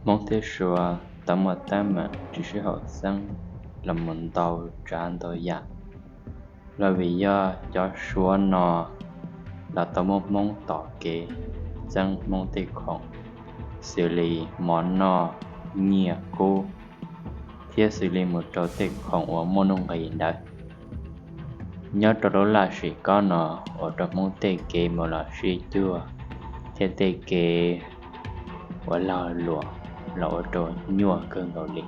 Hmoob thiab Suav tau muaj teeb meem tsis sib haum xeeb los mus ntau tsav ntau yam, los vim yog cov Suav no los tau muab Hmoob tom kev txeeb Hmoob tej khoom, xws li mov noj, nyiaj kub, thiab xws li mus rau tej khoom uas muaj nuj nqis ntawd. Nyob rau lub laj sim kob no ua rau Hmoob tej kev mus los sib cuag, thiab tej kev ua lag luam los ua rau nyuaj kawg nkaus li.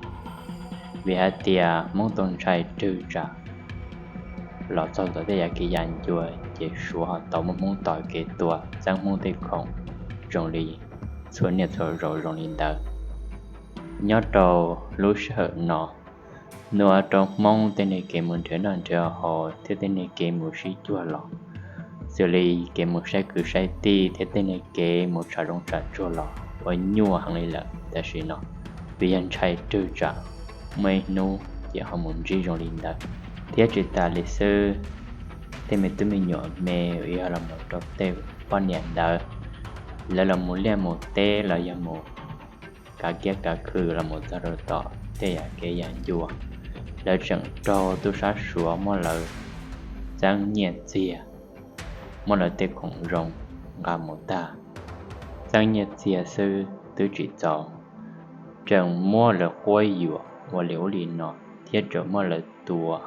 Vim hais tias Hmoob tau ntshai rwg tsam los txog ntawm tej yam kev yam ncua, ces Suav ho tau muab Hmoob tom kev tua txeeb Hmoob tej khoom zoo li txhua niaj txhua zaus zoo li ntawd. Nyob rau lub sij hawm no, nws ua rau Hmoob tej niag kev mus nrhiav noj nrhiav haus thiab tej niag kev mus sib cuag los, xws li kev mus saib kwv saib tij thiab tej niag kev mus tsham zoov tsham tsuag los ua nyuaj heev li lawm tam sim no, vim yog ntshai rwg tsam muaj ib hnub ces ho mus ntsib zoo li ntawd. Thiab tsis tas li xwb, tej me tub me nyuam me uas yog los mus rau tej poj niam ntawd, lawv los mus liaj mus teb los yog mus kav kiab kav khw los mus txog rau tom tej yam kev yam ncua, lawv tseem raug tub sab Suav muab lawv txeeb nyiaj txiag, muab lawv tej khoom zoo nqa mus tag. Txeeb nyiaj txiag xwb twb tsis txaus, tseem muab lawv quab yuam ua li ub li no, thiab tseem muab lawv tua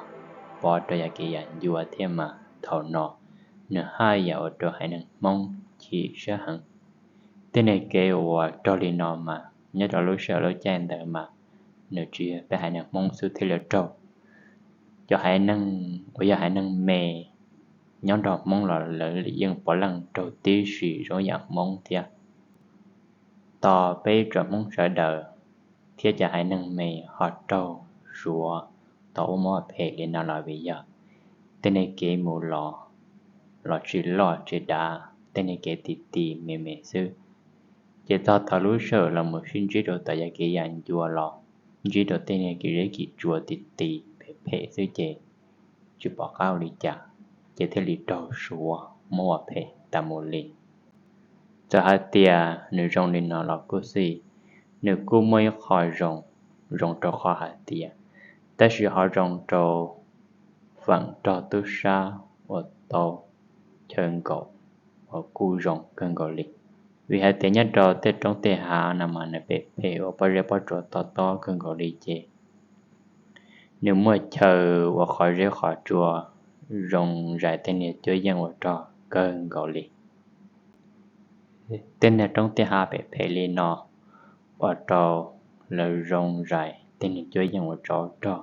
pov rau yam kev yam ncua thiab mas thaum no nws haj yam ua rau haiv neeg Hmoob chim siab heev. Tej niag kev uas raug li no mas nyob rau lub sij hawm lub caij ntawd mas nws tsis yog peb haiv neeg Hmoob xwb thiaj li raug. Cov haiv neeg uas yog haiv neeg me nyob nrog Hmoob los lawv yeej puav leej raug tib si zoo yam Hmoob thiab. Tos peb tsoom Hmoob sawv daws thiab cov haiv neeg me ho raug Suav tau ua mob phem li no los vim yog tej niag kev mus los, los tsis loj tsis dav, tej niag kev ti ti me me xwb. Ces txog thaum lub sij hawm los mus sib ntsib rau tom yam kev yam ncua los ntsib rau tej niag kev zeb kev tsua ti ti phem phem xwb ces tsis pom qab ua li cas, ces thiaj li raug Suav muab ua phem tas mus li. Txawm hais tias nws zoo li no los kuj xij, nws kuj muaj ib qho zoo, zoo rau qhov hais tias, tab sis ho zoo rau feem rog tub sab uas tau chaw nkaum uas kuj zoo kawg nkaus li. Vim hais tias nyob rau tej roob tej hav no mas nws phem phem ua pob zeb pob tsuas tob tob kawg nkaus li ces nws muaj chaw ua qhov zeb qhov tsua zoo zais tej niag cuab yeej ua rog kawg nkaus li. Tej niag roob tej hav phem phem li no ua rau lawv zoo zais tej niag cuab yeej ua tsov rog,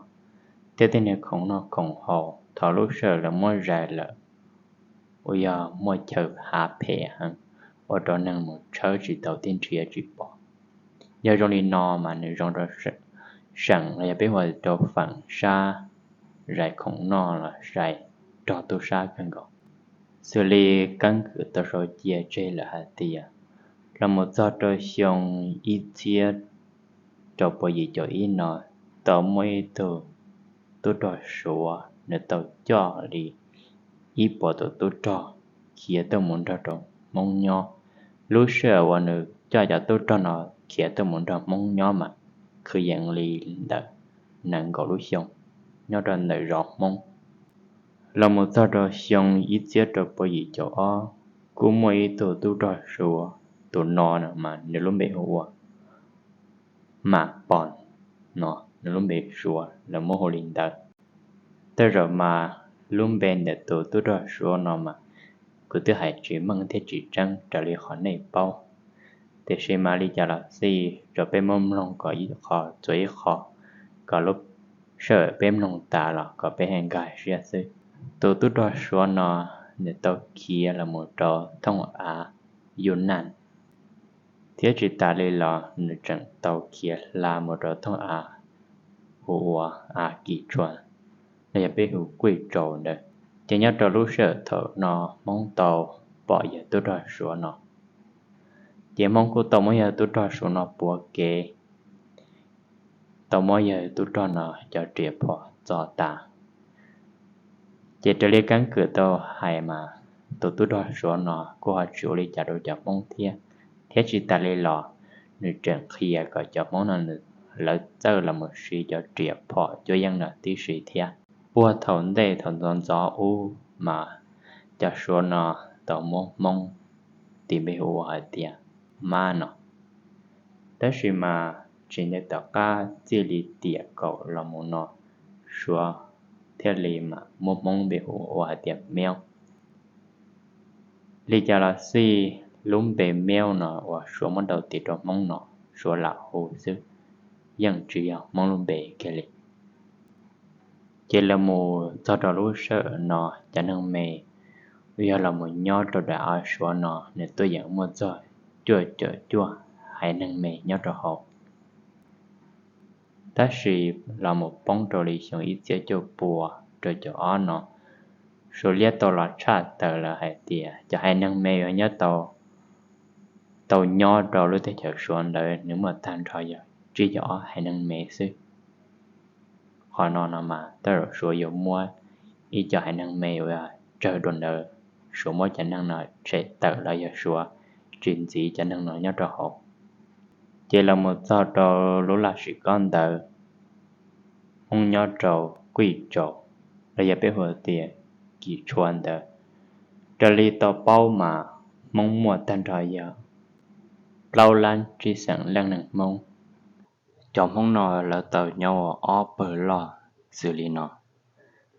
thiab tej niag khoom noj khoom haus thaum lub sij hawm lawv muab zais lawm uas yog muaj chaw hav phem heev, ua rau neeg mus tshawb tsis tau thiab nrhiav tsis pom. Yog zoo li no mas nws zoo rau seem los yog peb hu rau feem sab zais khoom noj los zais rog tub sab kawg nkaus. Xws li keeb kwm tau sau cia tseg lawm hais tias los mus txog rau xyoo ib txhiab rau puas yim caum ib no tau muaj ib tug tub rog Suav nws tau coj li ib puas tus tub rog khiav tuaj mus nrog rau Hmoob nyob. Lub sij hawm uas nws coj cov tub rog no khiav tuaj mus nrog Hmoob nyob mas kwv yees li ntawm nees nkaum lub xyoo nyob rau ntawm zos Hmoob. Los mus txog rau xyoo ib txhiab rau puas yim caum ob kuj muaj ib tug tub rog Suav, tus no mas nws lub npe hu ua Mam Pos no, nws lub npe Suav lawv muab hu li ntawd. Tej zaum mas lub npe ntawm tus tub rog Suav no mas kuv twb hais tsis meej thiab tsis tseeb raws li qhov nej paub, tiam sis mas li cas los xij rau peb muab mloog kom ib qho txuas ib qho, kom lub sij hawm peb mloog tas los kom peb hais nkag siab xwb. Tus tub rog Suav no nws tau khiav los mus rau thooj av Yunnan, thiab tsis tas li los nws tseem tau khiav hla mus rau thooj av hu ua Av Kis Tshuas, los yog peb hu Kuj Tsau ntawd. Ces nyob rau lub sij hawm thaum no Hmoob tau pom yawg tub rog Suav no, ces Hmoob kuj tau muab yawg tub rog Suav no puav kev, tau muab yawg tub rog no cov riam phom txo tas. Ces raws li keeb kwm tau hais mas tus tub rog Suav no kuj ho tsis ua li cas rau cov Hmoob thiab, thiab tsis tas li los nws tseem qhia kom cov Hmoob no lawv txawj los mus siv cov riam phom cuab yeej no tib si thiab. Puag thaum ntej thaum ntxov ntxov ub mas cov Suav no tau muab Hmoob tis npe hu ua hais tias mab no. Tab sis mas tsis ntev tom qab txij li tiam kaum los mus no, Suav thiaj li mam muab Hmoob npe hu ua hais tias meob. Li cas los xij, lub npe meob no uas Suav muab ntaus tis rau Hmoob no, Suav lam hu xwb, yeej tsis yog Hmoob lub npe kiag li. Ces los mus txog rau lub sij hawm no, cov neeg me uas yog los mus nyob rau daim av Suav no nws tuaj yeem muaj txog cuaj caum cuaj haiv neeg me nyob rau hauv. Tab sis los mus poob rau li xyoo ib txhiab cuaj pua rau caum ob no, Suav liab tau los tshaj tawm lawm hais tias cov haiv neeg me uas nyob tau, tau nyob rau lub teb chaws Suav ntawd nws muaj tag nrho yog tsib caug ob haiv neeg me xwb. Qhov no no mas tej zaum Suav yuav muab ib co haiv neeg me uas tsawg dua ntawd, Suav muab cov neeg no tshem tawm los yog Suav tsis ntxiv cov neeg no nyob rau hauv. Ces los mus txog rau lub laj sim kob ntawd, Hmoob nyob rau Kuj Tsau, los yog peb hu tias Kis Tshua ntawd, raws li tau paub mas Hmoob muaj tag nrho yog plaub lab tsib xeem leej neeg Hmoob. Cov Hmoob no lawv tau nyob ua ob pawg loj xws li no: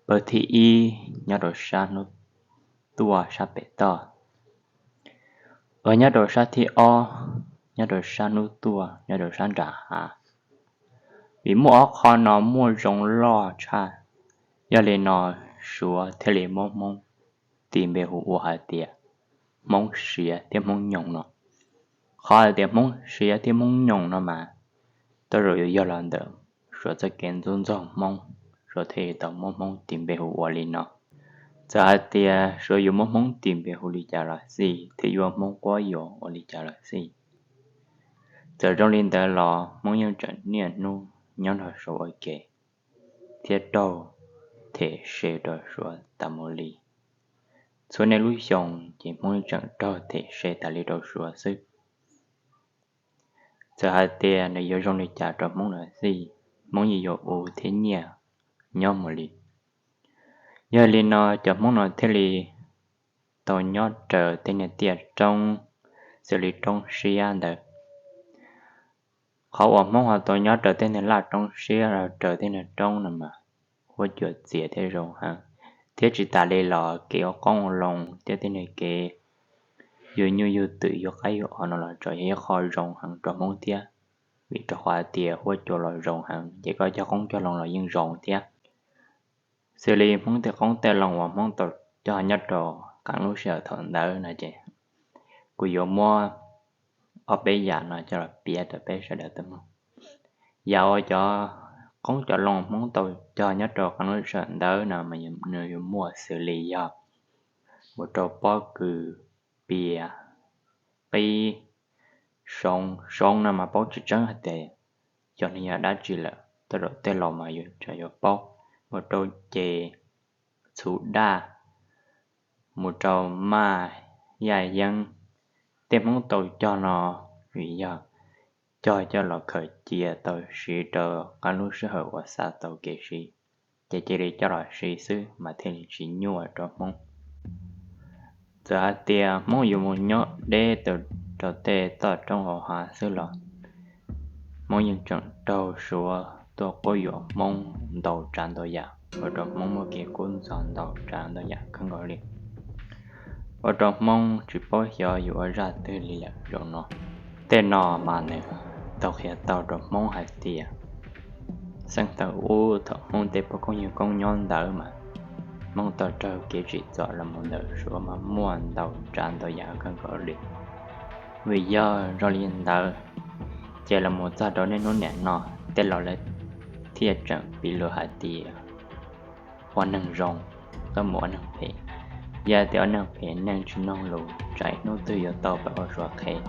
pawg thib ib nyob rau sab hnub tuaj sab pem toj, uas nyob rau sab thib ob nyob rau sab hnub tuaj nyob rau sab nram hav. Vim muaj ob qho no muaj zoo loj tshaj, yog li no Suav thiaj li muab Hmoob tis npe hu ua hais tias Hmoob Siav thiab Hmoob Nyoog no. Qhov hais tias Hmoob Siav thiab Hmoob Nyoog no mas tej zaum yuav yog los ntawm Suav txoj kev ntxub ntxaug Hmoob, Suav thiaj li tau muab Hmoob tis npe hu ua li no. Txawm hais tias Suav yuav muab Hmoob tis npe hu li cas los xij thiab yuav Hmoob quab yuam ua li cas los xij, txawm zoo li ntawd los Hmoob yeej tseem niaj hnub nyob nrog Suav ua ke thiab raug them se rau Suav tas mus li. Txhua niaj lub xyoo ces Hmoob yeej tseem raug them se tas li rau Suav xwb. Txawm hais tias nws yuav zoo li cas rau Hmoob los xij, Hmoob yeej yuav ua thiab nyiaj nyob mus li. Yog li no cov Hmoob no thiaj li tau nyob raws tej niag tiaj roob xws li roob siab ntawd. Qhov uas Hmoob ho tau nyob raws tej niag laj roob siab los raws tej niag roob no mas huab cua txias thiab zoo heev, thiab tsis tas li los kev ua qoob ua loo thiab tej niag kev yug nyuj yug twm yug qaib yug os no los tseem yog ib qho zoo heev rau Hmoob thiab. Vim rau qhov hais tias huab cua los zoo heev ces koj cog qoob cog loo los yeej zoo thiab. Xws li Hmoob tej qoob tej loo uas Hmoob tau cog nyob rau qee lub sij hawm thaum ntawd no ces kuv yuav muab ob peb yam no coj los piav rau peb sawv daws tau mloog. Yam uas cov qoob cov loo Hmoob tau cog nyob rau qee lub sij hawm ntawd no mas nws yuav muaj xws li yog mus rau pob kws, pias, qib, soov. Soov no mas paub tseeb tseeb hais tias xyov nws yog dab tsi lawm, tej zaum tej laus mas yuav paub. Mus rau ces, txhuv daj, mus rau maj, yaj yeeb. Tej Hmoob tau cog no vim yog cog coj los khaws cia tau siv rau qee lub sij hawm uas xav tau kev siv, ces cia li coj los siv xwb mas thiaj li tsis nyuaj rau Hmoob. Txawm hais tias Hmoob yuav mus nyob deb rau tej toj roob hauv hav xwb los Hmoob yeej tseem raug Suav tuaj quab yuam Hmoob ntau tsav ntau yam, ua rau Hmoob muaj kev kub ntxhov ntau tsav ntau yam kawg nkaus li, ua rau Hmoob tsis paub xyov yuav ua zaj twg li lawm zaum no. Tej no mas nws tau qhia tau rau Hmoob hais tias xeeb thaum ub thaum Hmoob tej pog koob yawg koob nyob ntawd mas Hmoob tau raug kev tsim txom los mus ntawm Suav mas muaj ntau tsav ntau yam kawg nkaus li. Vim yog zoo li ntawd, ces los mus txog rau niaj hnub niam no, tej laus lawv thiaj tseem piv lus hais tias ua neeg zoo tau mus ua neeg phem. Yog tias ua neeg phem neeg tsis mloog lus tsam ib hnub twg yuav tau pab ua Suav qhev.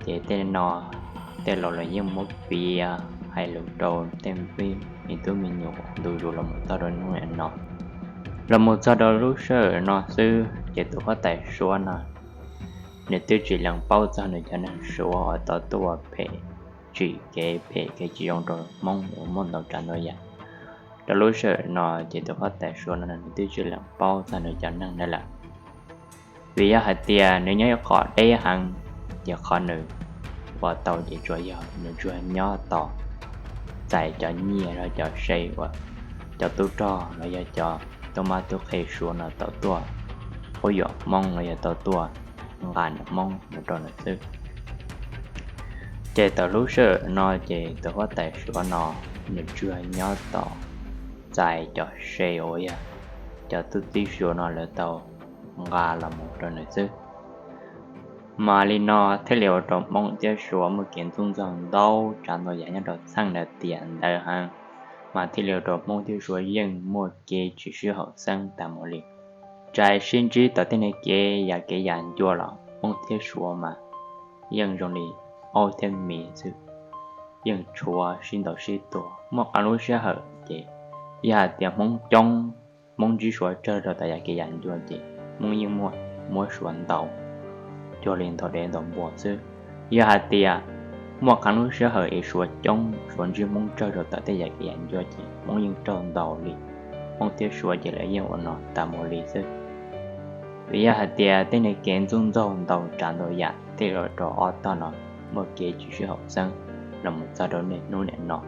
Ces tej no tej laus los yeej muab piav hais lus rau tej me tub me nyuam ntu zus los mus txog rau hnub niam no. Los mus txog rau lub sij hawm no xwb ces tus huab tais Suav no nws twb tsis lees paub txog nws cov neeg Suav uas tau tuaj phem, tsim kev phem kev tsis zoo rau Hmoob uas muaj ntau tsav ntau yam. Rau lub sij hawm no ces tus huab tais Suav no nws twb tsis lees paub txog nws cov neeg ntawd lawm. Vim yog hais tias nws nyob ib qho deb heev, ces qhov nws ua tau ces tsuas yog nws tsuas nyob tos txais cov nyiaj los cov se uas cov tub rog los yog cov tub mab tub qhe Suav no tau tuaj quab yuam Hmoob los yog tau tuaj nqa Hmoob mus rau nws xwb. Ces tau lub sij hawm no ces tus huab tais Suav no nws tsuas nyob tos txais cov se uas yog cov tub txib Suav no lawv tau nqa los mus rau nws xwb. Mas li no thiaj li ua rau Hmoob thiab Suav muaj kev ntxub ntxaug ntau tsav ntau yam nyob rau txheej ntawd tiam ntawd heev, mas thiaj li ua rau Hmoob thiab Suav yeej muaj kev tsis sib haum xeeb tas mus li. Tsis hais sib ntsib tau tej niag kev yam kev yam ncua los Hmoob thiab Suav mas yeej zoo li aub thiab mis xwb, yeej tshuav sib ntaus sib tua. Muaj qee lub sij hawm ces yog hais tias Hmoob coob, Hmoob ntsib Suav tsawg rau tau yam kev yam ncua ces Hmoob yeej muaj muab Suav ntaus cuag li ntaus dev ntaus npua xwb. Yog hais tias muaj qee lub sij hawm es Suav coob, Suav ntsib Hmoob tsawg rau tau tej yam kev yam ncua ces Hmoob yeej raug ntaus li. Hmoob thiab Suav ces lawv yeej ua no tas mus li xwb. Vim yog hais tias tej niag kev ntxub ntxaug ntau tsav ntau yam thiaj li ua rau ob tog no muaj kev tsis sib haum xeeb los mus txog rau niaj hnub niam no.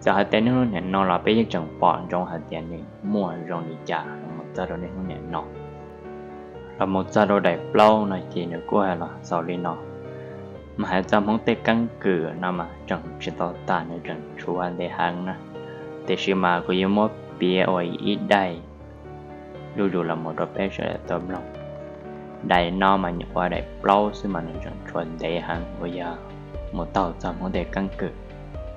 Txawm hais tias niaj hnub niam no los peb yeej tseem pom ntsoov hais tias nws muaj zoo li cas los mus txog rau niaj hnub niam no. Los mus txog rau daim plaub no ces nws kuj hais los xaus li no. Mas hais txog Hmoob tej keeb kwm no mas tseem tsis tau tas, nws tseem tshuav ntev heev na. Tiam sis mas kuv yuav muab piav ua ib daim zuj zus los mus rau peb sawv daws tau mloog. Daim no mas nyuam qhuav daim plaub xwb mas nws tseem tshuav ntev heev uas yog mus taug txog Hmoob tej keeb kwm.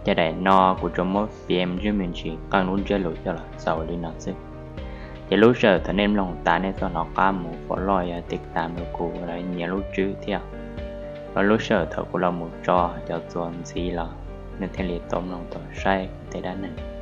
Ces daim no kuv tsuas muab piav me ntsis me ntsis qee lub ntsiab lus coj los xaus li no xwb. Ces lub sij hawm thaum nej mloog tas nej txhob hnov qab mus follow yog tiv tam rau kuv los nyias lub tswb thiab. Los lub sij hawm thaum kuv los mus tso cov txuas ntxiv los nej thiaj li tau mloog tau saib kuv tej dab neeg.